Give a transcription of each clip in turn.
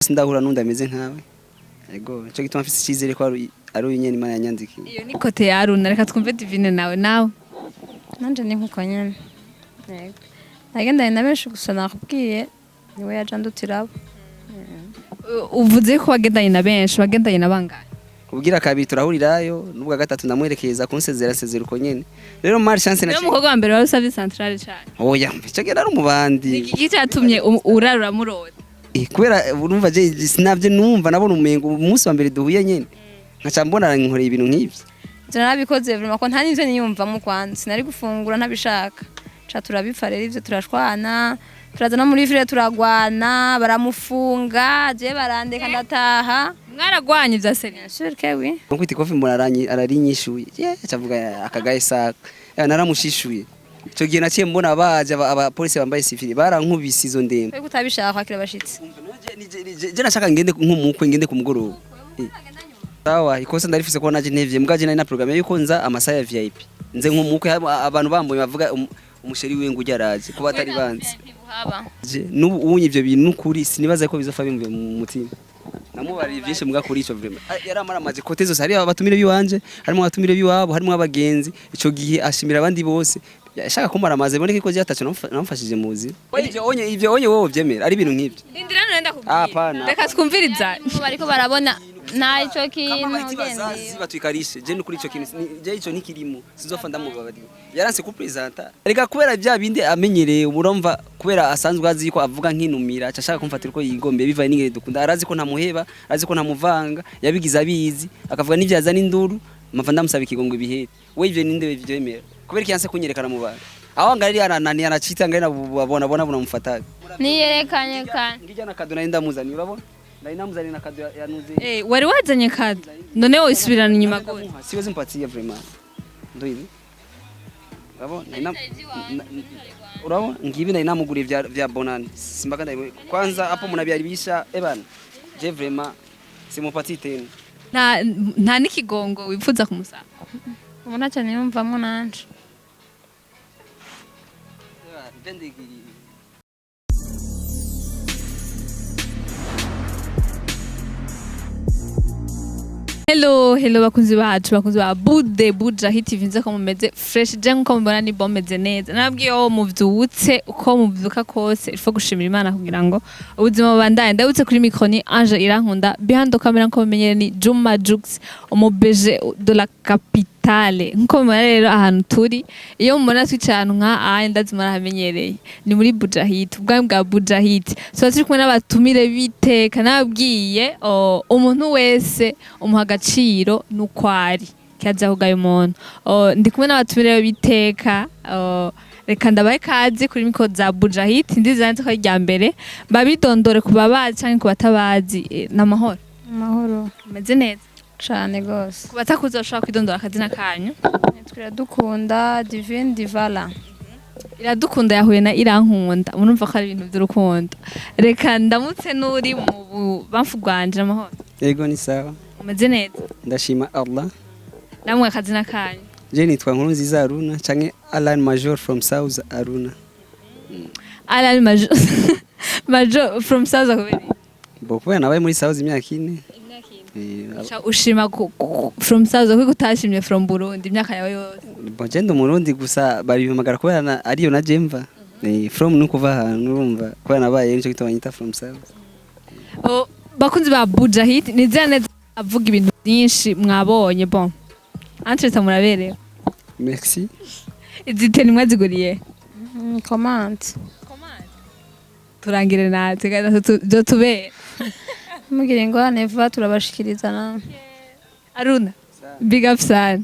Sindahura n'undi ameze nkawe. Ego, nico gituma mfise icizere ko ari uyu nyene Imana yanyandikiye. Iyo ni côté ya Aruna. Reka twumve Divine nawe. Nanje ni nkuko nyene. Yego, nagendanye na benshi, gusa nakubwiye niwe yaje andutirabo. Uvuze ko wagendanye na benshi, wagendanye na bangahe? Ubwira kabiri turahurirayo, n'ubwa gatatu ndamwerekeza kunsezera, nsezera uko nyene. Rero malchance Niwe na mukobwa wa mbere wari usavye centrale cane? Oya, ico gihe nari umubandi. Iki cyatumye urara uramurota? Kubera urumva je sinavye numva, nabona umengo umunsi wa mbere duhuye nyene nkaca mbona nkoreye ibintu nk'ivyo. Ivyo narabikoze vraiment, ko nta n'ivyo niyumvamo. Kwanza sinari gufungura ntabishaka, ca turabipfa rero ivyo, turashwana, turaza no muri ville turagwana, baramufunga, je barandeka ndataha. Mwaragwanye vya sérieux? Bien sûr que oui. Nkwita ikofi mbona ararinyishuye, ye acavuga akagaye saka. Naramushishuye ico gihe, naciye mbona baje abapolisi bambaye civil, barankubise izo ndembe. Twebwe utabishaka kwakira abashitsi. Je nashaka ngende nk'umukwe, ngende ku mugoroba. Sawa, ikosa ndarifise ko naje ntevye, mbwa je nari na programme yuko nza amasaha ya VIP, nze nk'umukwe, abantu bamboye bavuga umu chéri wiwe ngo ujya araje kuba atari banzi. Je n'ubu unye ivyo bintu nukuri sinibaza ko bizofa bimvuye mu mutima. Namubariye byinshi mbwa kuri ico vraiment. Yaramaramaje côté zose, hari abatumire biwanje, harimo abatumire biwabo, harimo abagenzi. Ico gihe ashimira abandi bose, yashaka kumaramaza iboneke ko je ataco namufashije mu buzima. Ivyo onye wowe vyemera ari ibintu nk'ivyo? Indira none ndakubwira. Hapana. Reka twumviriza. Bariko barabona nta ico kintu. Kama bahiti bazazi batwikarishe, je nukuri ico kintu je ico ntikirimo, sinzofa ndamubabariye. Yaranse kupresenta reka kubera bya bindi amenyereye, urumva, kubera asanzwe azi ko avuga nkinumira, aca ashaka kumfatira uko yigombeye bivaye n'ingene dukunda. Arazi ko ntamuheba, arazi ko ntamuvanga, yabigize abizi, akavuga n'ivyaza n'induru mpava ndamusaba ikigongo ibihere. We ivyo ninde bivyemera? Kubera iki yanse kunyerekana mu bantu aho ngari aranani anacita ngari nabona bona bunamufata? Niyerekanye kandi. Ngijya na cadeau nari ndamuzaniye, urabona nari namuzaniye na cadeau yanuze. Wari wazanye cadeau, none woisubirana inyuma gute? Siwezi mpatia vraiment, ndo hivi, urabona urabona ngibi nari namuguriye vya bonane, simbaka ndabiwe kwanza hapo mnabiharibisha. Ebana, je vraiment simupatii tena. Nta n'ikigongo wifuza kumusaba? Ubu ntacyo niyumvamo nanje. Ebana. Hello, hello bakunzi bacu, bakunzi ba Bude Buja Hit TV, nze ko mumeze fresh. Je nkuko mubona ni bomeze neza. Nabwiye aho muvyutse, uko muvyuka kose ifo gushimira Imana kugira ngo ubuzima bubandanye. Ndabutse kuri micro ni Ange Irankunda, behind the camera nkuko mumenyere ni Juma Jux, umubeje de la capitale. Nkuko mubona rero ahantu turi, iyo mubona twicaye ahantu nka aya, ndazi murahamenyereye, ni muri Buja Hit, ubwami bwa Buja Hit. So turi kumwe n'abatumire biteka. Nababwiye umuntu wese umuha agaciro nuko ari kiaza kugaye umuntu. Ndi kumwe n'abatumire biteka. Reka ndabahe kaze kuri micro za Buja Hit. Ndizera nzi ko ari irya mbere babidondore ku babazi canke ku batabazi. N'amahoro? Amahoro. Meze neza? Cane gose. Ku batakuzi bashobora kwidondora akazina kanyu. Nitwa Iradukunda Divine Divala. Iradukunda yahuye na Irankunda, murumva ko ari ibintu by'urukundo. Reka ndamutse n'uri mu bubamfu bwanje. Amahoro? Yego, ni sawa. Umeze neza? Ndashima Allah. Namwe akazina kanyu? Je nitwa Nkuru Nziza Aruna canke Alan Major from South Aruna. Alan Major from South, kubera Bo kubera nabaye muri South imyaka 4. Ushima from South kuko utashimye from Burundi imyaka yawe yose? Bo je ndi umurundi, gusa babipamagara kubera ariyo na jemva. From nuko uva ahantu, urumva, kubera nabaye nico gituma banyita from South. Oh, bakunzi ba Buja Hit, nizera neza avuga ibintu byinshi mwabonye. Bon, entre muraberewe. Merci. Izi tenues mwaziguriye? Commande. Turangire natwe kandi byo tubere. Mugira ingorane vuba turabashikiriza namwe. Aruna, big up sana,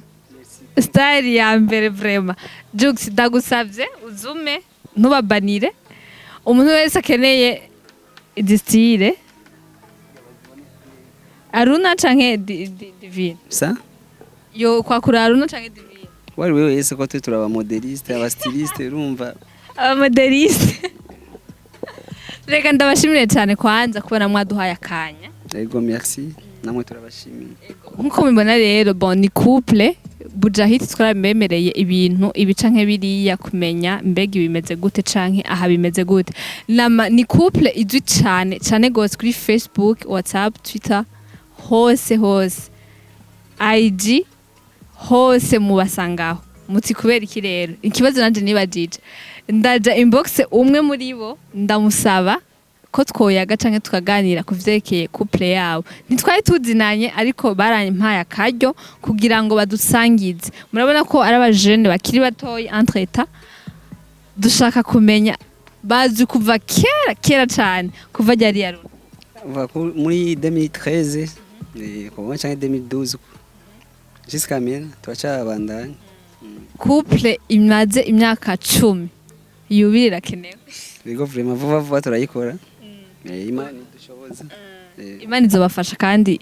style ya mbere vraiment. Jux, ndagusavye uzume ntubabanire. Umuntu wese akeneye izi style, Aruna canke Divine? Sa? Yo kwakura Aruna canke Divine? Wari wewe wese, ko twe turaba modéliste, aba styliste, urumva. Aba modéliste. Reka ndabashimire cyane kwanza kubona mwaduhaye akanya. Yego, merci. Namwe turabashimiye. Nkuko mubibona rero, bon, ni couple Bujahit, twarabemereye ibintu ibi canke biriya, kumenya mbega bimeze gute canke aha bimeze gute. Nama ni couple izwi cane cane gose kuri Facebook, WhatsApp, Twitter, hose hose, IG hose mubasangaho. Muti kubera iki rero? Ikibazo nanje nibajije, ndaja inbox umwe muri bo, ndamusaba ko twoyaga canke tukaganira ku vyerekeye couple yabo. Ntitwari tuzinanye, ariko barampaye akaryo kugira ngo badusangize. Murabona ko ari abajene bakiri batoyi, entre temps dushaka kumenya bazi kuva kera kera cane. Kuva ryari yaruna? Kuva muri 2013, kuva canke 2012 jusqu'à maintenant turacabandanya. Couple imaze imyaka 10, yubile irakenewe. Bigo vraiment vuba vuba turayikora. Imana idushoboza. Imana izobafasha kandi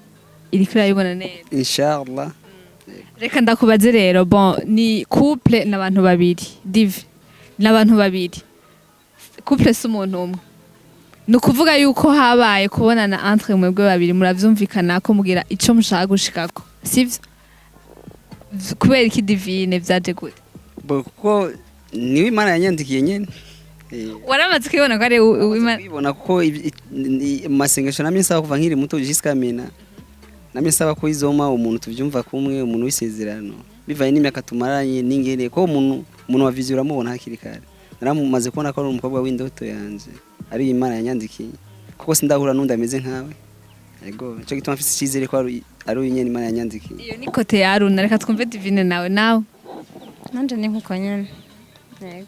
iriko irabibona neza. Inshallah. Reka ndakubaze rero, bon, ni couple n'abantu babiri, dive n'abantu babiri, couple si umuntu umwe. Ni ukuvuga yuko habaye kubonana entre mwebwe babiri, muravyumvikana ko mugira ico mushaka gushikako, sivyo? Kubera iki Divine, vyaje gute? Bo kuko niwe Imana yanyandikiye nyene. Waramaze kwibona ko ari Imana? Kwibona kuko mu masengesho namye nsaba kuva nkiri muto jusqu'à maintenant, namye nsaba ko izoma umuntu tuvyumva kumwe, umuntu w'isezerano, bivanye n'imyaka tumaranye n'ingene ko umuntu wa vision uramubona hakiri kare. Naramumaze kubona ko ari umukobwa w'indoto yanje, ari Imana yanyandikiye, kuko sindahura n'undi ameze nkawe. Ego, nico gituma mfise icyizere ko ari uyu nyene Imana yanyandikiye. Iyo ni côté ya Aruna, reka twumve Divine nawe. Nanje ni nkuko nyene. Yego,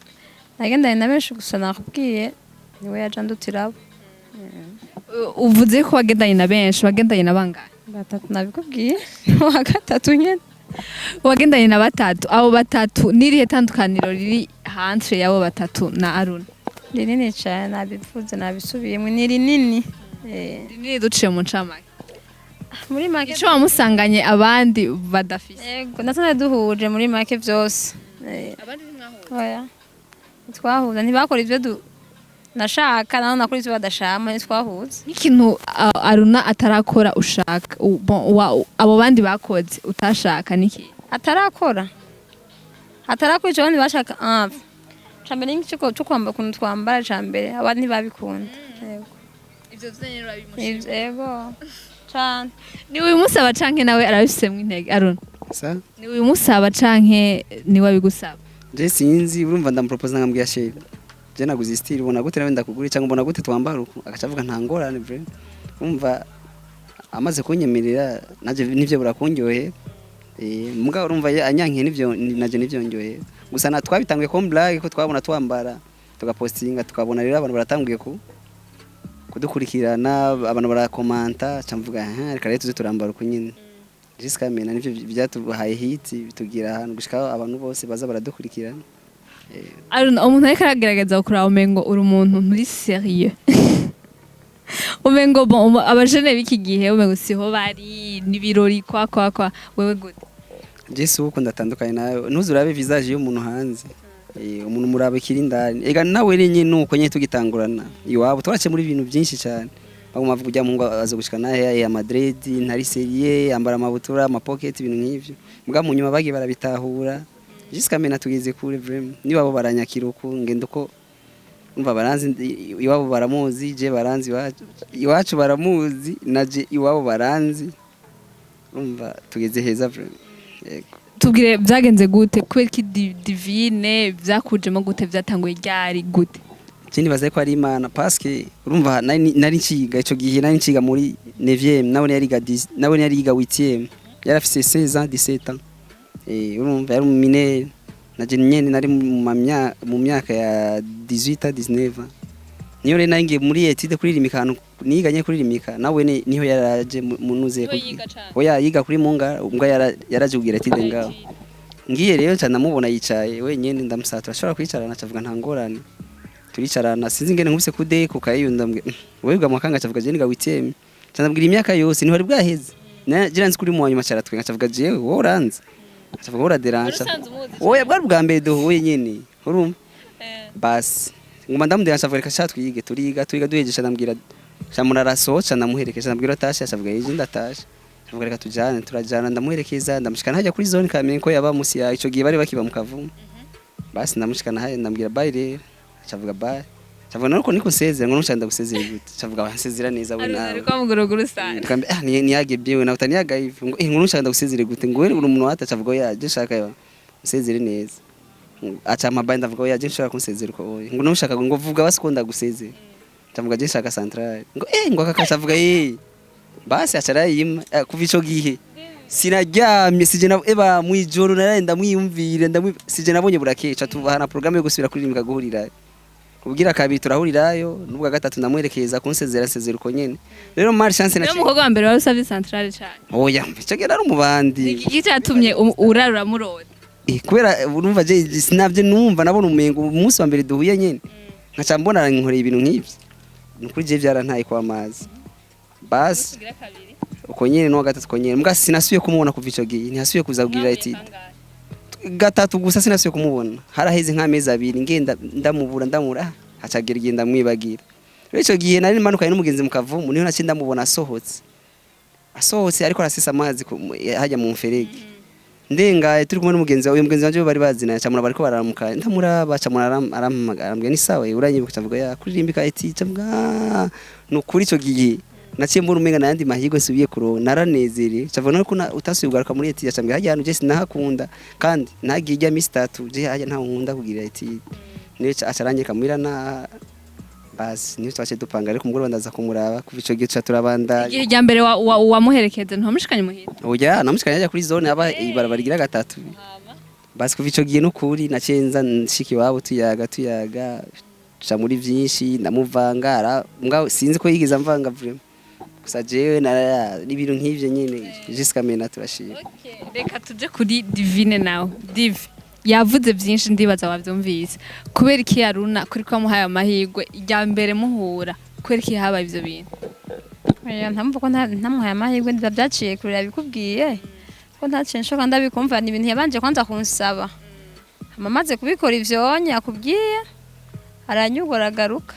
nagendanye na benshi, gusa nakubwiye niwe yaje andutira abo. Uvuze ko wagendanye na benshi, wagendanye na bangahe? Batatu, nabikubwiye, uwa gatatu nyene. Wagendanye na batatu. Abo batatu n'irihe tandukaniro riri hanze y'abo batatu na Aruna? Rinini cyane, nabivuze nabisubiyemo, ni rinini. Rinini, duciye mu ncamake. Muri make Ico wamusanganye abandi badafise? Yego, natwe duhuje muri make byose. Abandi ntimwahuye? Oya, ntitwahuza, ntibakora ibyo nashaka, naho nakora ibyo badashaka, ntitwahuza. Nk'ikintu Aruna atarakora ushaka, bon, abo bandi bakoze utashaka niki? Atarakora icyo abandi bashaka, ah, cambere nk'icyo cyo kwambara, ukuntu twambara, cambere abandi ntibabikunda. Yego. Ivyo vyonyene? Ivyo, yego cane. Ni ubimusaba canke nawe arabifisemwo intege, Aruna? Sa? Ni ubimusaba canke niwe abigusaba? Je sinzi, urumva ndamuproposa, nkambwira: "Chérie, je naguze style, ubona gute nawe ndakugura cyangwa ubona gute twambara uku?" Agaca avuga nta ngorane vraiment. Urumva amaze kunyemerera naje nivyo burakunyohe. Mugabo urumva anyankiye nivyo naje nivyo ndyohe. Gusa na twabitanguye ko blague, ko twabona twambara tugapostinga, tukabona rero abantu baratanguye ku kudukurikirana, abantu barakomanta, camvuga ha reka rero tuze turambara uku nyine. Jusqu'à maintenant nivyo byatubahaye hit, bitugira ahantu gushika abantu bose baza baradukurikirana. Aruna, umuntu ariko aragerageza kuraba umengo uri umuntu nturi sérieux, umengo bon, abajene b'iki gihe umengo siho bari n'ibirori kwa kwa kwa. Wewe gute? Je si uko, ndatandukanye nawe. Ntuzurabe visage y'umuntu hanze. Umuntu murabe kiri indani. Ega nawe renye nuko nyene tugitangurana iwabo twace muri ibintu byinshi cyane, baguma bavuga ujya muhungu aza gushika nahe ya Madrid, ntari sérieux, yambara amabutura, amapocket, ibintu nk'ivyo. Muga mu nyuma bagiye barabitahura jusqu'à maintenant tugeze kure vraiment. Niba bo baranyakira uku ngenda uko, umva baranzi, iwabo baramuzi, je baranzi, iwacu baramuzi, naje iwabo baranzi. Urumva tugeze heza vraiment. Yego. Tubwire byagenze gute, kubera iki Divine byakujemo gute, byatanguye ryari, gute? Ikindi bazaye ko ari Imana, parce que urumva nari nciga ico gihe, nari nciga muri 9e, nawe yari yiga 10, nawe yari yiga 8e, yari afise 16 ans, 17 ans. Urumva yari mineur, naje nyene nari mu myaka ya 18 ans, 19 ans. Niyo rero nari ngiye muri étude kuririmika, ahantu niganye kuririmika nawe niho yaraje munuze. Niho yiga cane? Oya, yiga kuri Munga, ubwo yaraje kugira étude ngaho. Ngiye rero nca ndamubona yicaye wenyene, ndamusaba turashobora kwicarana, acavuga nta ngorane, turicarana. Sinzi ingene nkubise kude ku kayi, ndambwira: "Wewe wiga mu kanga?" Acavuga: "Je niga huitième." Nca ndabwira imyaka yose niho bwaheze na gira nzi kuri mu wanyuma, caratwenga, acavuga: "Jewe wowe uranzi?" Acavuga: "Wowe uraderanja." Oya, bwari ubwa mbere duhuye nyene, urumva basi nguma ndamuderanja, avuga reka sha twige. Turiga, turiga, duhejesha ndambwira sha murarasohoca, ndamuherekeza, ndambwira atashe, acavuga: "Eje ndatashe." Avuga reka tujane, turajana, ndamuherekeza, ndamushikana hajya kuri zone Kamenge ko yaba musi ya ico gihe bari bakiba mu Kavumu. Basi ndamushikana hajya, ndambwira bye rero, acavuga bye, acavuga nuko niko nsezera, ngo nushaka ndagusezera gute? Acavuga wansezera neza we nawe. Ariko muguruguru sana. Nikambe ah ni niyage byewe nawe utaniyaga hivi, ngo ngo nushaka ndagusezere gute? Ngo wewe uri umuntu wata. Acavuga oya, je shaka yo nsezere neza. Aca amabaye, ndavuga oya, je nshaka kunsezera uko oya. Ngo nushaka ngo vuga basi ko ndagusezera. Ndavuga je nshaka centrale. Ngo ngo akakasha, avuga basi aca arayima. Kuva ico gihe sinaryamye, sije na eba mwijoro naraye ndamwiyumvira, sije nabonye burakeca. Tubahana programme yo gusubira kuririmba guhurira kubwira kabiri, turahurirayo n'ubwa gatatu, ndamwerekeza kunsezera, nsezera uko nyene. Rero malchance Niyo mukobwa wa mbere wari usavye centrale cane? Oya, ico gihe nari umubandi. Iki cyatumye urara uramurota? Kubera urumva je sinavye numva, nabona umengo umunsi wa mbere duhuye nyene nkaca mbona nkoreye ibintu nk'ivyo. Nukuri je vyarantaye kwa amazi. Basi uko nyene n'uwa gatatu uko nyene, mbwa sinasubiye kumubona kuva ico gihe, ntihasubiye kuza kugira iti gatatu gusa, sinasubiye kumubona. Haraheze nk'amezi 2 ngenda ndamubura, ndamura, hacagera igihe ndamwibagira. Rero ico gihe nari manukanye n'umugenzi mu Kavumu, niho naciye ndamubona asohotse ariko arasesa amazi hajya mu mferege. Ndengaye turi kumwe n'umugenzi wawe, mugenzi wanje bari bazina, camura bariko baramuka, ndamuraba, camura arampamagara, arambwira ni sawa uranyibuka? Cavuga ya kuririmba iti, cavuga nukuri ico gihe naciye mbona umenga nayandi mahirwe nsubiye kuronka, naranezere. Cavuga nuko utasubiye kugaruka muri eti, yacambwira hajya hantu je sinahakunda kandi nagiye ijya misi 3, je hajya ntaho nkunda kugira eti. Niyo aca aranyereka muhira na basi niyo twaciye dupanga, ariko umugoroba ndaza kumuraba. Kuva ico gihe tuca turabandanya. Igihe rya mbere wamuherekeza ntiwamushikanye muhira? Oya, namushikanye ajya kuri zone aba ibarabara rigira gatatu. Basi kuva ico gihe nukuri naciye nza nshika iwabo, tuyaga tuyaga, tuca muri vyinshi, ndamuvanga mbwa sinzi ko yigeze amvanga vraiment. Gusa jewe na ibintu nk'ivyo nyene jusqu'à maintenant turashima. Reka tuje kuri Divine nawe. Dive yavuze byinshi, ndibaza wabyumvise. Kubera iki Yaruna kuri ko wamuhaye amahirwe irya mbere muhura, kubera iki habaye ivyo bintu? Oya, ntamva ko ntamuhaye amahirwe, ndiba byaciye kure yabikubwiye ko ntaciye nshoka ndabikumva. Ni ibintu yabanje kwanza kunsaba, hama amaze kubikora ivyo yakubwiye aranyugora agaruka.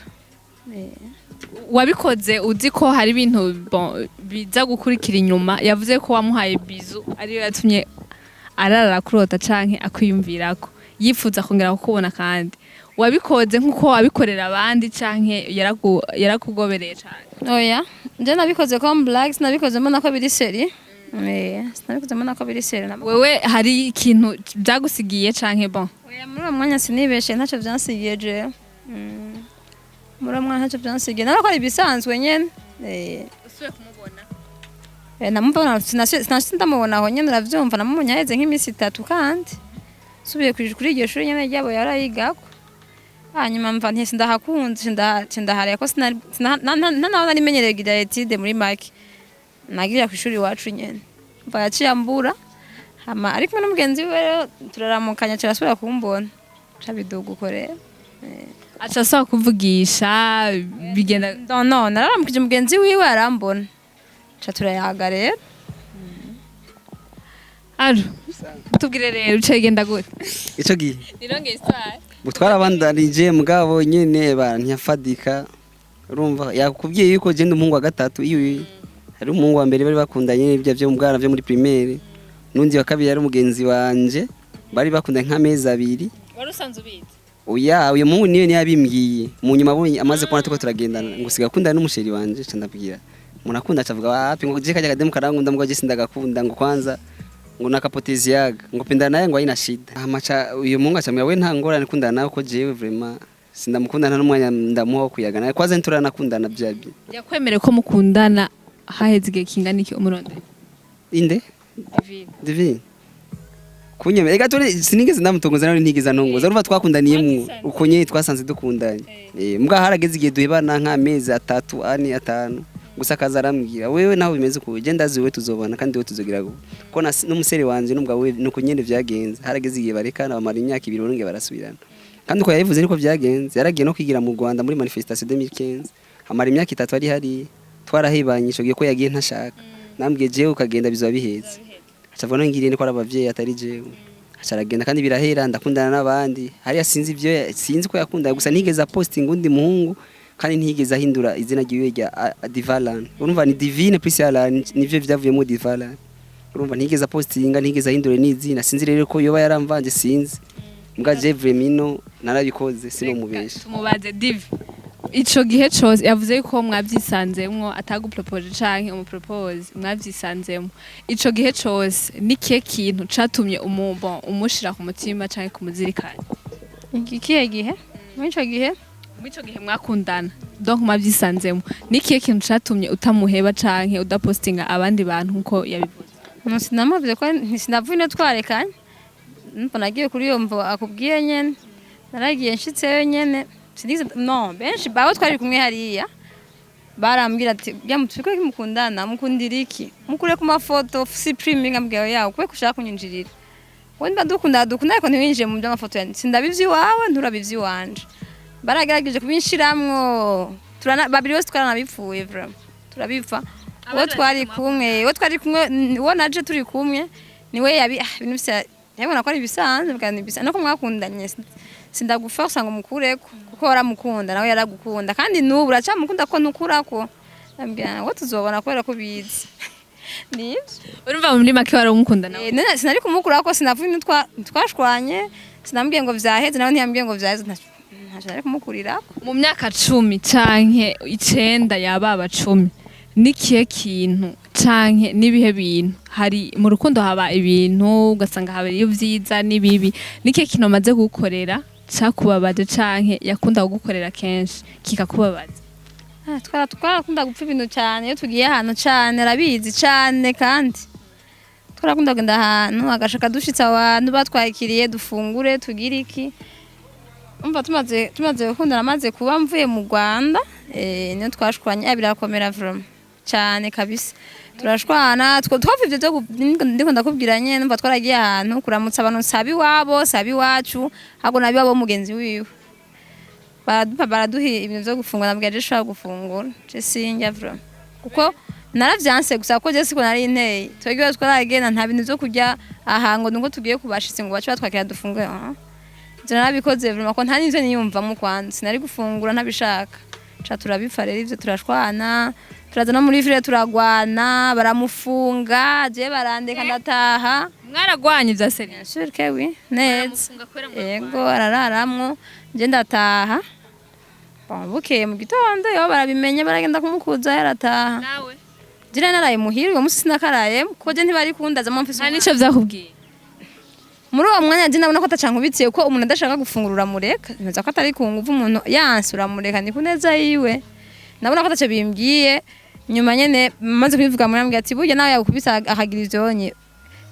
Wabikoze uzi ko hari ibintu bon, biza gukurikira inyuma. Yavuze ko wamuhaye bisou ariyo yatumye arara kurota canke akwiyumvirako yifuza kongera kukubona. Kandi wabikoze nkuko wabikorera abandi canke yarakugobereye cane? Oya, nje nabikoze comme blague, sinabikoze mbona ko biri sérieux. Sinabikoze mbona ko biri sérieux. Wewe hari ikintu byagusigiye canke bon? Oya, muri uwo mwanya sinibeshe, ntacyo vyansigiye jewe. Muri uwo mwanya ntacyo vyansigiye, narakora ibisanzwe nyene. Usubiye kumubona? Namubona sinasi ndamubona aho nyene, uravyumva, namubonye haheze nk'iminsi 3 kandi subiye kuri iryo shuri nyene ryabo yarayigako. Hanyuma mva nti sindahakunze, sindahariye ko naho nari menyereye kugira étude muri make nagirira kw'ishuri iwacu nyene. Mva yaciye ambura, hama ari kumwe n'umugenzi wiwe rero turaramukanya, kirasubira kumbona ca biduga uko rero. Aca asaba kuvugisha bigenda? No, no, nararamukije umugenzi wiwe arambona, ca turayaga rero. Aro tubwire rero uca bigenda gute? Ico gihe Nironge histoire. Twarabandanije mugabo nyene ba ntiyafadika. Urumva yakubwiye yuko je ndi umuhungu wa gatatu iwe. Hari umuhungu wa mbere bari bakundanye ibyo byo mu bwana byo muri primaire, n'undi wa kabiri yari umugenzi wanje bari bakundanye nk'amezi 2. Wari usanzwe ubizi? Oya, uyu muhungu niyo yabimbwiye mu nyuma, abonye amaze kubona tuko turagendana, ngo siga akundana n'umu chéri wanje. Ca ndabwira umuntu acavuga wapi, ngo je kajya kademu karankunda, ngo je sindagakunda, ngo kwanza ngo nakapoteziaga, ngo pendana naye ngo haina shida. Amaca uyu muhungu acambwira we nta ngorane kundana nawe, ko jewe vraiment sindamukunda, nta n'umwanya ndamuha wo kuyaga nawe, kwanza nturanakundana byabyo. Yakwemereye ko mukundana haheze igihe kingana iki umurondera? Inde? Divine. Divine kunyemera ega turi sinigeze ndamutongoza nawe ntigeze antongoza. Urumva twakundaniyemwo uko nyene twasanze dukundanye. Mbwa harageze igihe duhebana nk'amezi 3, 4, 5 gusa, akaza arambwira wewe naho bimeze uko je ndazi wewe tuzobana kandi wewe tuzogira go ko n'umusere wanje n'umugabo we nuko nyene vyagenze. Harageze igihe barekana, bamara imyaka 2 barongera barasubirana. Kandi uko yabivuze niko vyagenze, yaragiye no kwigira mu Rwanda muri manifestation 2015, amara imyaka 3 ari hari. Twarahibanye ico gihe ko yagiye ntashaka, nambwiye jewe ukagenda bizoba biheze. Acavuga no ngiriye niko ari abavyeyi atari jewe. Aca aragenda kandi birahera, ndakundana n'abandi hariya, sinzi ivyo, sinzi ko yakundana, gusa nigeze posting undi muhungu. Kandi ntiyigeze ahindura izina ryiwe rya Divalan. Urumva ni Divine plus Alan, nivyo vyavuyemo Divalan. Urumva ntiyigeze apostinga, ntiyigeze ahindura n'izina. Sinzi rero ko yoba yaramvanje, sinzi. Mbwa je vraiment narabikoze, sinomubesha. Tumubaze Divi. Ico gihe cose yavuze yuko mwavyisanzemwo, atagupropose canke umupropose, mwavyisanzemwo. Ico gihe cose nikihe kintu catumye bon, umushira ku mutima canke kumuzirikana? Ikihe gihe? Muri ico gihe? Muri ico gihe mwakundana, donc mwavyisanzemwo, nikihe kintu catumye utamuheba canke udapostinga abandi bantu nkuko yabivuze? No, sinamuvuze ko sinavuye ino twarekanye. Numva nagiye kuri iyo mvo akubwiye nyene, naragiye nshitseyo nyene, sinigeze no benshi babo twari kumwe hariya barambwira ati bya mutwe ko mukundana, mukundira iki, mukure ku mafoto, supprime. Ngambwira yawe kwe kushaka kunyinjirira we, mba dukunda dukunda, ariko ntiwinjiye mu by'amafoto yanjye, sindabivyi iwawe, nturabivyi iwanje. Baragerageje kubinshiramwo, turana babiri bose twaranabipfuye, vraiment turabipfa. Uwo twari kumwe, uwo twari kumwe, uwo naje turi kumwe niwe yabi ibintu bisa yabona ko ari ibisanzwe, bwa ni ibisanzwe nuko mwakundanye. Sindagufa usanga umukureko kuko waramukunda, nawe yaragukunda, kandi n'ubu uracamukunda ko ntukurako. Ndambwira ngo tuzobona kubera ko ubizi nibyo. Urumva muri make waramukunda nawe? None sinari kumukurako, sinavuye twashwanye, sinambwiye ngo vyaheze, nawe ntiyambwiye ngo vyaheze, ntaco nari kumukurirako. Mu myaka 10 canke 9 yababa 10, nikihe kintu canke n'ibihe bintu hari mu rukundo? Haba ibintu ugasanga haba iyo vyiza n'ibibi. Nikihe kintu amaze kugukorera cakubabaje canke yakunda kugukorera kenshi kikakubabaza? Twarakunda gupfa ibintu cyane iyo tugiye ahantu cyane, arabizi cyane, kandi twarakunda kugenda ahantu agashaka dushitse abantu batwakiriye dufungure tugire iki. Umva tumaze gukundana, amaze kuba mvuye mu Rwanda, niyo twashwanye, birakomera vraiment cyane kabisa, turashwana. Twapfa ivyo byo ndiko ndakubwira nyene. Numva twaragiye ahantu kuramutsa abantu, sabi iwabo sabi iwacu, ahubwo nabi iwabo mugenzi wiwe, baraduha ibintu vyo gufungura, nabwira je shobora gufungura, je sinjya vraiment kuko naravyanse gusa, kuko je siko nari nteye. Twebwe twaragenda nta bintu vyo kurya aha ngo nuko tugiye kubashitsi ngo bace batwakira dufungure. Ivyo narabikoze vraiment ko nta n'ivyo niyumvamo kwanza, sinari gufungura ntabishaka. Ca turabipfa rero ivyo, turashwana, turaza no muri ville turagwana, baramufunga, je barandeka ndataha. Mwaragwanye vya sérieux? Bien sûr que oui, neza. Baramufunga kubera mwarwanye? Yego, araramwo, nje ndataha. Bon, bukeye mu gitondo yo barabimenya, baragenda kumukuza, yarataha. Nawe? Jire naraye muhira uwo musi, sinakarayemo kuko je ntibari kundaza mfise Nta umwana. nico vyakubwiye? Muri uwo mwanya je ndabona ko atacankubitiye, ko umuntu adashaka gufungura uramureka, ntuza ko atari ku nguvu, umuntu yanse uramureka, ni ku neza yiwe. Ndabona ko ataco bimbwiye. Nyuma nyene maze kubivuga, murambwira ati burya nawe yagukubise akagira ivyonye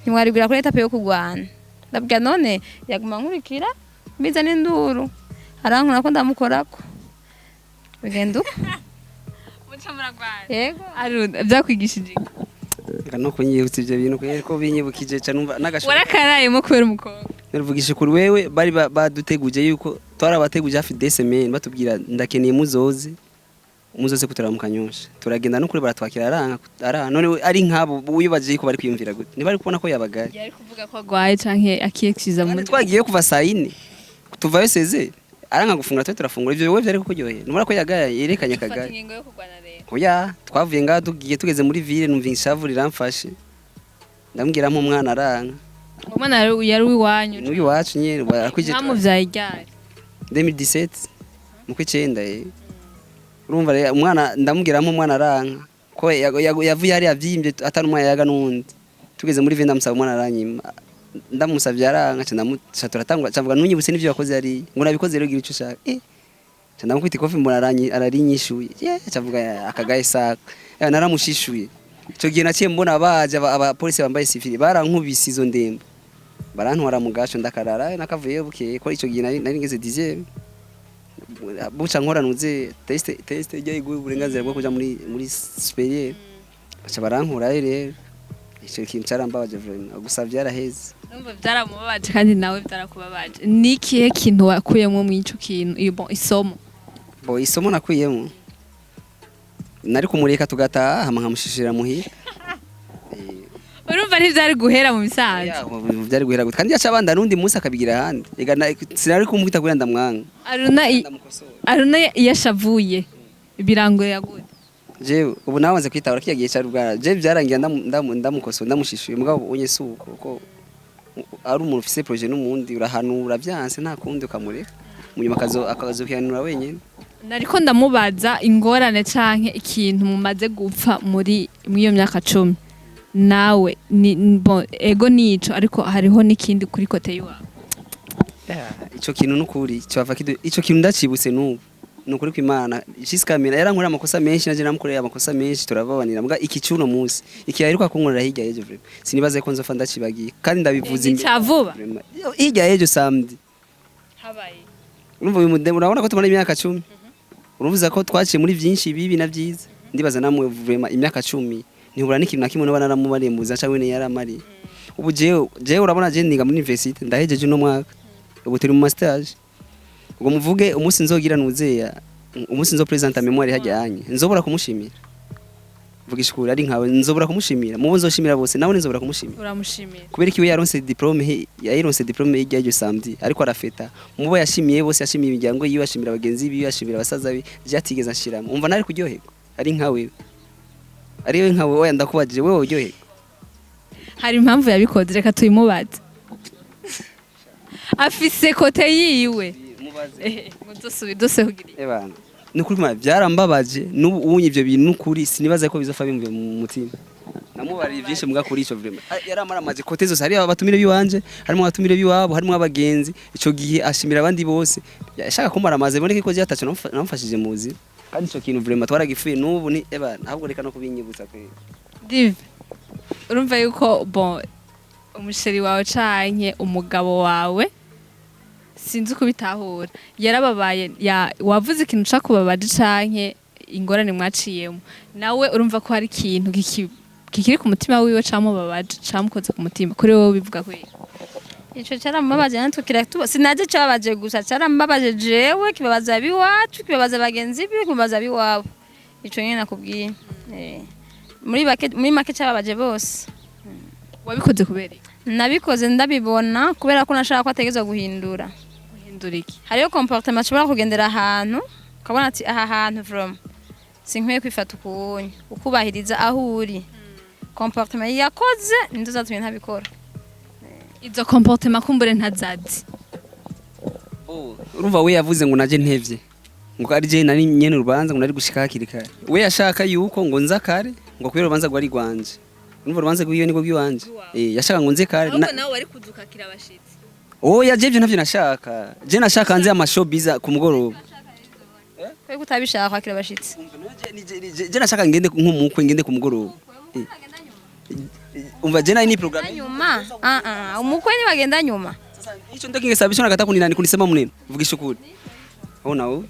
ntimwaribwira kuri étape yo kurwana. Ndabwira none yaguma nkurikira mbiza n'induru arankura ko ndamukorako, bigenda uko. Muca muragwana? Yego. Aruna, vyakwigishije iki? Reka no kunyibutsa ivyo bintu kubera ko binyibukije ca numva n'agashoka. Warakarayemo kubera umukobwa? Naruvugisha kuri wewe, bari baduteguje yuko twarabateguje hafi des semaines, batubwira ndakeneye muzoze muzoze kuturaba mu Kanyosha. Turagenda no kuri baratwakira, aranga aranga. None ari nk'abo wibaje yuko bari kwiyumvira gute? Ntibari kubona ko yabagaye? Yari kuvuga ko agwaye canke akiyexcusa. Kandi Muri twagiye kuva saa 4, tuvayo seze, aranga gufungura, twe turafungura. Ivyo wowe vyari kukuryohera? Nubona ko yagaye, yerekanye Fata akagaye. ingingo yo kurwana rero? Oya, twavuye ngaha tugiye, tugeze muri ville numva ishavu riramfashe, ndamubwira nk'umwana, aranga. Umwana yari uwiwanyu? N'uyu wacu nyene barakwije. Mwamuvyaye ryari? 2017 mu kwicenda. Urumva rero umwana ndamubwiramo umwana aranka ko yavuye hariya avyimbye atari umwana yaga n'uwundi. Tugeze muri ville ndamusaba umwana aranyima, ndamusavye aranka, ca turatangura, ca mvuga ntunyibutse n'ivyo wakoze hariya, ngo nabikoze rero gira ico ushaka. Ca ndamukubita ikofi mbona ararinyishuye. Yeah, ca mvuga akagaye saka. Naramushishuye ico gihe, naciye mbona baje abapolisi bambaye civil, barankubise izo ndembo, barantwara mu gaco ndakarara nakavuyeyo bukeye, ko ico gihe nari ngeze 10e buca nkoranuze test ijya iguha uburenganzira bwo kuja muri supérieur, baca barankurayo. Rero ico kintu carambabaje vraiment, gusa vyaraheze. Numva vyaramubabaje kandi nawe vyarakubabaje. Ni ikihe kintu wakuyemwo mw'ico kintu, iyo bon isomo? Bo isomo nakuyemo, nari kumureka tugataha hama nkamushishira muhira. Urumva ntivyari guhera mu bisanzwe? Ya, vyari guhera gute? Kandi yaca abanda n'undi munsi akabigira ahandi. Ega sinari kumwita kubera ndamwanga. Aruna Ndamukosora. Aruna iyo ashavuye Birangorera gute? Jewe ubu nawe maze kwitahura, kiya gihe cari bwara je byarangiye ndamukoso ndamushishuye, mugabo unye si uko ko ari umuntu ufise projet n'umundi urahanura byanse, nta kundi ukamureka, munyuma akazokihanura wenyene. Nariko ndamubaza ingorane canke ikintu mumaze gupfa muri iyo myaka 10 nawe ni bon, ego nico, ariko hariho n'ikindi kuri côté yiwawe. Ico kintu nukuri cyava kidu, ico kintu ndacibutse n'ubu, nukuri ko Imana jusqu'à maintenant yarankorera amakosa menshi, naje namukorera amakosa menshi, turababanira, mbwa iki cyuno munsi iki yaheruka kunkorera hirya y'ejo, vraiment sinibaze ko nzofa ndacibagiye, kandi ndabivuze Ni ca vuba? Vraiment. Hirya y'ejo samedi. Habaye? Urumva uyu mudemu, urabona ko tumara imyaka 10, urumva ko twaciye muri byinshi bibi na byiza. Ndibaza namwe, vraiment imyaka 10 ntihura n'ikintu na kimwe noba naramubariye muza cyangwa we yaramariye. Ubu jewe urabona je niga muri university, ndahejeje uno mwaka, ubu turi mu mastage. Ubwo muvuge umunsi nzogira nuzeya, umunsi nzo presenta mémoire hajyanye, nzobora kumushimira? Vugisha ukuri, ari nkawe, nzobora kumushimira? Mubo nzoshimira bose, nawe nzobora kumushimira? Uramushimira. Kubera ko iwe yaronse diplôme, yaronse diplôme hirya y'iryo samedi, ariko arafeta mubo yashimiye bose, yashimiye imiryango yiwe, yashimira bagenzi biwe, yashimira abasaza be, je atigeze anshiramo. Umva nari kuryoherwa ari nkawe, ari we nkawe? Oya, ndakubajije, wewe uryoherwa? Hari impamvu yabikoze, reka tuyimubaze, afise côté yiwe. Muzosubire dose kugira Ebana, ni ukuri ma byarambabaje n'ubu unye ivyo bintu, nukuri sinibaza ko bizofa bimvuye mu mutima. Namubariye byinshi mbwa kuri ico, vraiment yaramaramaje côté zose, hari abatumire biwanje, harimo abatumire biwabo, harimo abagenzi. Ico gihe ashimira abandi bose, yashaka kumara boneke ko byataco namufashije mu buzima, kandi ico kintu vraiment twaragifuye n'ubu. Ni ebana, ahubwo reka no kubinyibutsa kwe. Dive, urumva yuko bon, umuchéri wawe canke umugabo wawe, sinzi uko ubitahura, yarababaye ya wavuze ikintu cakubabaje canke ingorane mwaciyemo nawe, urumva ko hari ikintu kikiri ku mutima wiwe camubabaje, camukoze ku mutima. Kuri wowe bivuga kweri? Ico cyarambabaje natwe kiratuba, sinaje cyababaje gusa, cyarambabaje jewe, kibabaza abiwacu, kibabaza bagenzi biwe, kibabaza abiwabo. Ico nyene nakubwiye, muri make cyababaje bose. Wabikoze kubera iki? Nabikoze ndabibona kubera ko nashaka ko ategerezwa guhindura. Guhindura iki? Hariyo comportement ashobora kugendera ahantu ukabona ati aha hantu from sinkwiye kwifata ukunyu, ukubahiriza aho uri. Comportement yakoze nizo zatumye ntabikora. Izo comportement kumbure ntazazi. Urumva we yavuze ngo naje ntevye, ngo ari je nari nyene urubanza, ngo nari gushika hakiri kare. We yashaka yuko ngo nza kare, ngo kubera urubanza rwari rwanje. Urumva urubanza rwiwe niko rw'iwanje, yashaka ngo nze kare. Nawe wari kuzukakira abashitsi. Oya, je ivyo ntavyo nashaka. Je nashaka nze amashowbiz ku mugoroba. Kwe kutabishaka kwakira abashitsi? Je nashaka ngende nk'umukwe, ngende ku mugoroba. Umva, je nari ni programme. Nyuma, ah ah, umukwe ni bagenda nyuma. Sasa hicho ndio kingesababisha nakataa kuninani kunisema mnene. Vugisha ukuri. Ona wewe.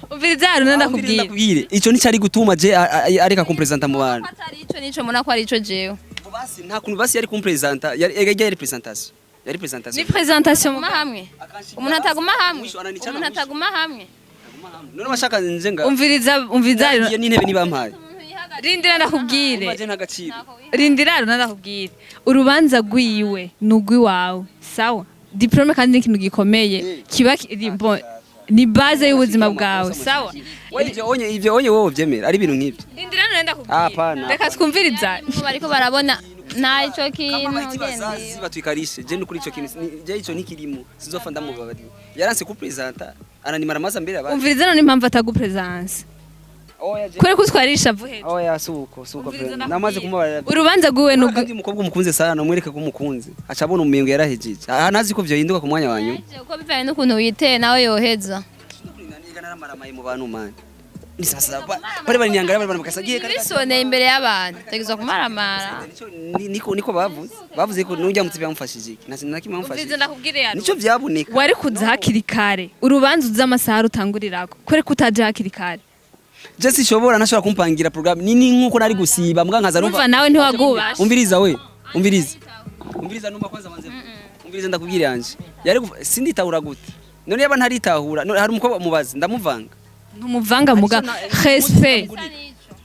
Umviriza, Haruna, ndakubwira. Ndakubwire, ico nicari gutuma je areka kumpresenta mu bantu. Atari ico, nico mbona ko ari ico jewe. Basi nta kuntu basi yari kumpresenta, yari yari presentation. Yari presentation. Ni presentation. Aguma hamwe, umuntu ataguma hamwe. Mwisho ananicana Umuntu mwisho. ataguma hamwe. None bashaka nze nga Umviriza, umviriza, Haruna. Iyo n'intebe nibampaye. Rindira ndakubwire. Umva, je nta gaciro. Rindira, Haruna, ndakubwire, urubanza rwiwe ni urw'iwawe, sawa? Diplôme kandi ni ikintu gikomeye, kiba bon, ni base y'ubuzima bwawe, sawa? Wewe ivyo onye, ivyo onye wowe vyemera ari ibintu nk'ivyo. Rindira none ndakubwire. Hapana. Reka twumviriza. Bariko barabona nta ico kintu. Kama bahiti bazazi batwikarishe, je nukuri ico kintu je ico ntikirimo, sinzofa ndamubabariye. Yaranse kupresenta, ananimara maza mbere abandi. Umviriza none impamvu atagupresence. Oya je. Kure kutwarisha vuheze. Oya, suko suko. Umviriza, Vraiment. Namaze ndakubwira. kumubarira. Urubanza rwiwe ni Kandi umukobwa umukunze sana, umwereke ko umukunze, aca abona umengo yarahejeje. Aha ntazi ko vyohinduka ku mwanya wa nyuma. Uko bivanye n'ukuntu witeye, nawe yoheza. Naramaramaye mu bantu mani. Ni sasa bari barinyangara, bari bakasagiye. Bisoneye imbere y'abantu tegezwa kumaramara. Niko bavuze ko nujya mutsi bamufashije iki, nta na kimwe Umviriza bamufashije. ndakubwire ya Nico vyaboneka. Wari kuza hakiri kare, urubanza uzi amasaha rutangurirako, kure kutaje hakiri kare. Je sishobora, ntashobora kumpangira programme nini nkuko nari gusiba mbwa nkaza. Urumva nawe ntiwagubasha. Umviriza we, umviriza, umviriza, numva kwanza banze umviriza ndakubwira yanje yari sinditahura gute none yaba ntaritahura none hari umukobwa mubazi ndamuvanga. Ntumuvanga muga respect,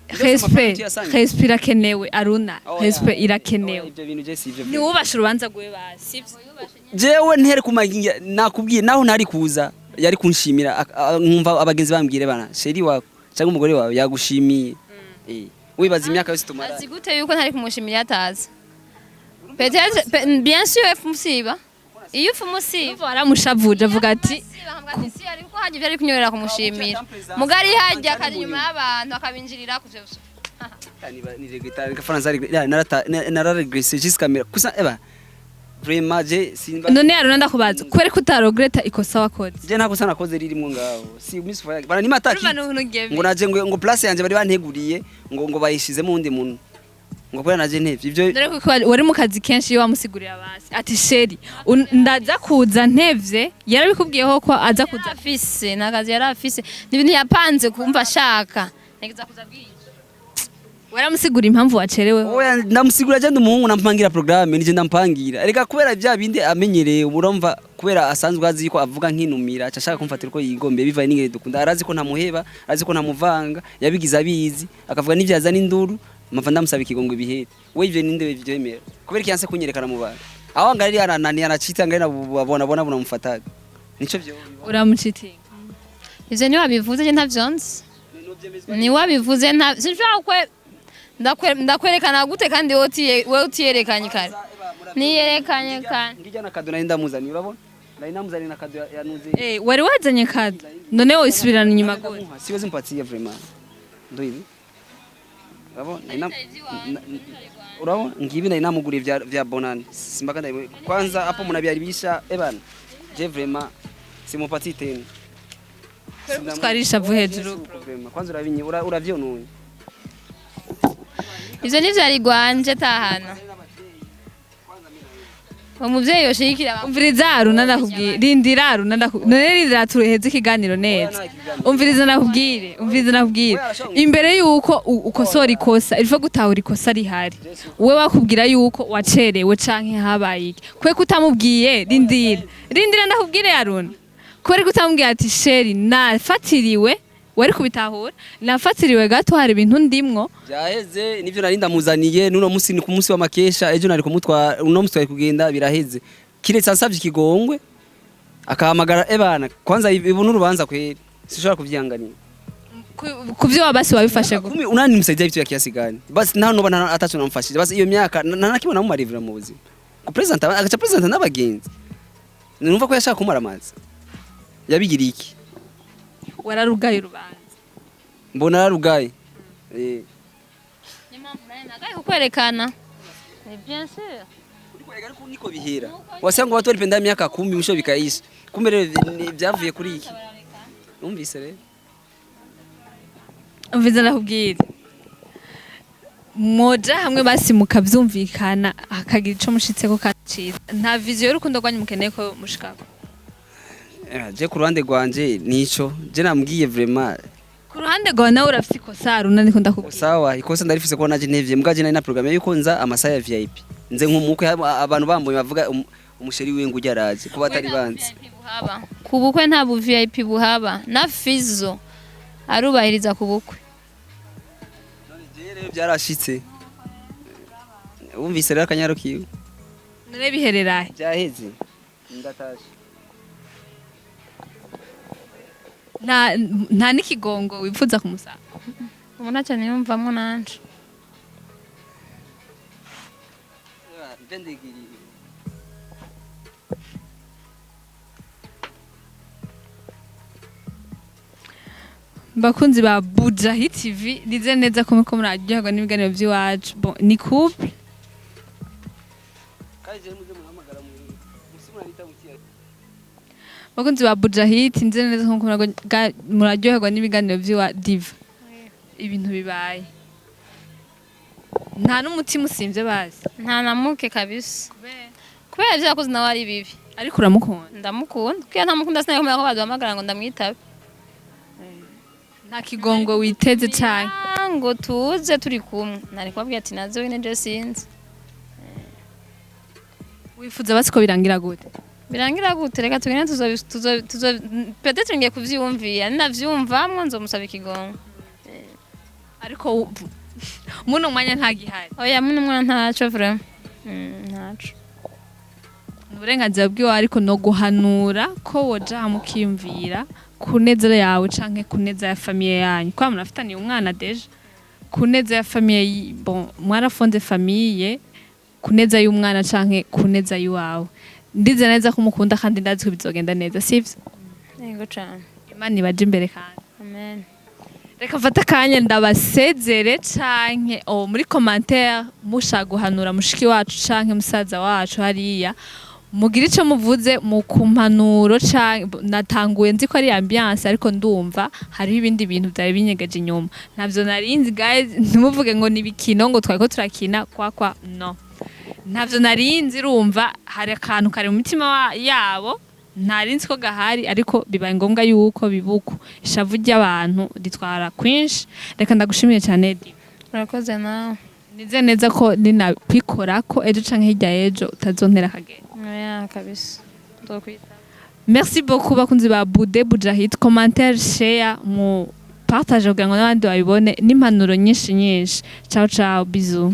respect, respect irakenewe, Aruna, respect irakenewe. Ibyo bintu je si ibyo. Ntiwubashe urubanza rwiwe basi, sivyo? Jewe ntere kumaginga, nakubwiye naho ntari kuza yari kunshimira, nkumva abagenzi bambwire bana chéri wako. Cyangwa umugore wawe yagushimiye. Wibaza imyaka yose tumara. Azi gute yuko ntari kumushimira atazi? Peut-être bien sûr umusiba, iyo ufu umusiba. Waramushavuje avuga ati Si ariko hajya ibyo ari kunyorera kumushimira, mugari hajya akari inyuma y'abantu akabinjirira kuvyo. Ni regretter Faransa nararegresse jusqu'à mera kusa eba vraiment je simba. None Aruna, ndakubaza, kubera ko utaregreta ikosa wakoze? Je nta kosa nakoze ririmwo ngaho, si Miss Fire bana nima ataki. Urumva n'ukuntu ugiye. Ngo naje ngo place yanje bari banteguriye ngo bayishizemo undi muntu ngo kubera naje ntevye ivyo. Dore ko wari mu kazi kenshi, iyo wamusigurira basi ati chéri, ndaza kuza ntevye, yarabikubwiyeho ko aza kuza? Afise nakazi, yari afise n'ibintu yapanze kumva ashaka ntegeza kuza bwije. Waramusigura impamvu wacereweho? Oya, ndamusigura. Je ndi umuhungu, nampangira programme, nije ndampangira. Reka kubera bya bindi amenyereye, urumva, kubera asanzwe azi ko avuga nkinumira, aca ashaka kumfatira uko yigombeye bivaye n'ingene dukunda. Arazi ko ntamuheba, arazi ko ntamuvanga, yabigize abizi, akavuga n'ivyaza n'induru mpava ndamusaba ikigongo ibihere. We ivyo ninde bivyemera? Kubera iki yanse kunyerekana mu bantu aho ngari arananiye anacita ngari nabona bona bunamufataga nico vyo. Uramucitinga? Ivyo ni wabivuze, je ntavyo nzi. Ni wabivuze, nta sinshobora kwe ndakwerekana gute kandi wewe utiyerekanye kare? Niyerekanye kare. Ngijya na cadeau nari ndamuzaniye, urabona, nari ndamuzaniye na cadeau yanuze. Wari wazanye cadeau, none woisubirana inyuma gute? Siwezi mpatie vraiment, ndo hivi urabona urabona ngibi nari namuguriye vya bonane simbaka ndabiwe kwanza hapo mnabiharibisha. Ebana, je vraiment simupatii tena. Twarisha vu hejuru. Vraiment, kwanza urabinye uravyononye. Ivyo ni vyari gwanje tahana umuvyeyi yoshigikira. Umviriza Aruna, ndakubwire, rindira Aruna, ndakubwire, none rindira tureheze ikiganiro neza. Umviriza ndakubwire, umviriza ndakubwire, imbere yuko ukosora ikosa il faut gutahura ikosa rihari. We wakubwira yuko wacerewe canke habaye iki, kwe kutamubwiye? Rindira, rindira ndakubwire Aruna, kubera ko utamubwiye ati chéri, nafatiriwe, wari kubitahura, nafatiriwe gato, hari ibintu ndimwo. Byaheze nivyo nari ndamuzaniye nuno musi, ni ku munsi w'amakesha ejo nari kumutwara, uno musi twari kugenda, biraheze kiretse ansavye ikigongwe akahamagara. Ebana, kwanza ibu n'urubanza kweri sishobora kuvyihanganira. Ku byo wabasi wabifashe gute? Kumi unani nimsaidia vitu vya kiasi gani? Basi naho noba atacho namfashije. Basi iyo myaka nta na kimwe namumarivira mu buzima. Ku present agaca present n'abagenzi. Numva ko yashaka kumara amazi. Yabigiriye iki? Wararugaye urubanza? Mbona yarugaye. Eh. Niyo mpamvu nawe nagaye kukwerekana. Ni bien sûr. Ariko niko bihera. Wasanga watu walipenda miaka 10 mwisho bikaisha. Kumbe rero byavuye kuri iki. Numvise rero. Umviza ndakubwira, mwoja hamwe basi mukavyumvikana hakagira ico mushitseko kandi ciza. Nta vision y'urukundo rwanyu mukeneye ko mushikako? Je ku ruhande rwanje nico. Je nambwiye vraiment. Ku ruhande rwawe nawe urafise ikosa Aruna, ndiko ndakubwira. Sawa, ikosa ndarifise ko naje ntevye, mbwa je nari na programme yuko nza amasaha ya VIP. Nze nk'umukwe abantu bambonye bavuga umuchéri wiwe ngo ujya araje kuba atari banzi. Buhaba ku bukwe, nta bu VIP buhaba, na Fizo arubahiriza ku bukwe. Je rero byarashitse. Wumvise rero akanyaro kiwe. None bihererahe? Byaheze. Ndatashe. Nta n'ikigongo wifuza kumusaba? Ubu ntacyo niyumvamo nanje. Mve ndigiriye. Bakunzi ba Bujahi TV, nize neza ko muriko muraryoherwa n'ibiganiro by'iwacu. Bon, ni couple. Kandi je muze muhamagara mu musi murarita mukiya. Bakunzi ba Bujahi, nizere neza ko muriko muraryoherwa n'ibiganiro by'iwa Diva. Ibintu bibaye, nta n'umutima usimvye bazi? Nta namuke kabisa, kubera ibyo yakoze nawe ari bibi. Ariko uramukunda? Ndamukunda, kuko iyo ntamukunda sinakomera ko baduhamagara ngo ndamwitabe. Nta kigongo witeze cane? Ah, ngo tuze turi kumwe, nari kubabwira ati naze wene, je sinzi. Wifuza basi ko birangira gute? Birangira gute? Reka tugende, tuzo tuzo tuzo peut-être ngiye kuvyiyumvira, ninavyumvamwo nzomusaba ikigongo. Ariko muno mwanya nta gihari? Oya, muno mwana ntaco vraiment, ntaco. Ni uburenganzira bwiwe, ariko no guhanura ko woja hamwe ukiyumvira ku neza yawe canke ku neza ya famille yanyu, kwa murafitaniye umwana déjà, ku neza ya famille bon, mwarafonze famille, ku neza y'umwana canke ku neza y'iwawe. Ndize neza ko umukunda kandi ndazi ko bizogenda neza, sivyo? Yego cane. Imana ibaje imbere kandi. Amen. Reka mfate akanya ndabasezere, canke oh, muri commentaire mushaka guhanura mushiki wacu canke musaza wacu hariya, mugire ico muvuze mu kumpanuro. Canke natanguye nzi ko ari ambiance, ariko ndumva hariho ibindi bintu vyari binyegeje inyuma, ntavyo narinzi. Guys, ntimuvuge ngo ni ibikino, ngo twariko turakina kwa kwa no, ntavyo narinzi. Urumva hari akantu kari mu mitima yabo ntarinzi ko gahari, ariko bibaye ngombwa yuko bibuko ishavu ry'abantu ritwara kwinshi. Reka ndagushimiye cyane, Edi. Urakoze nawe. Nize neza ko ninakwikorako ejo canke hirya y'ejo utazontera akagenda. Oya kabisa, nzokwita. Merci beaucoup bakunzi ba Bude Bujahid. Commentaire, share, mu partage kugira ngo n'abandi babibone, n'impanuro nyinshi nyinshi. Ciao ciao, bisous.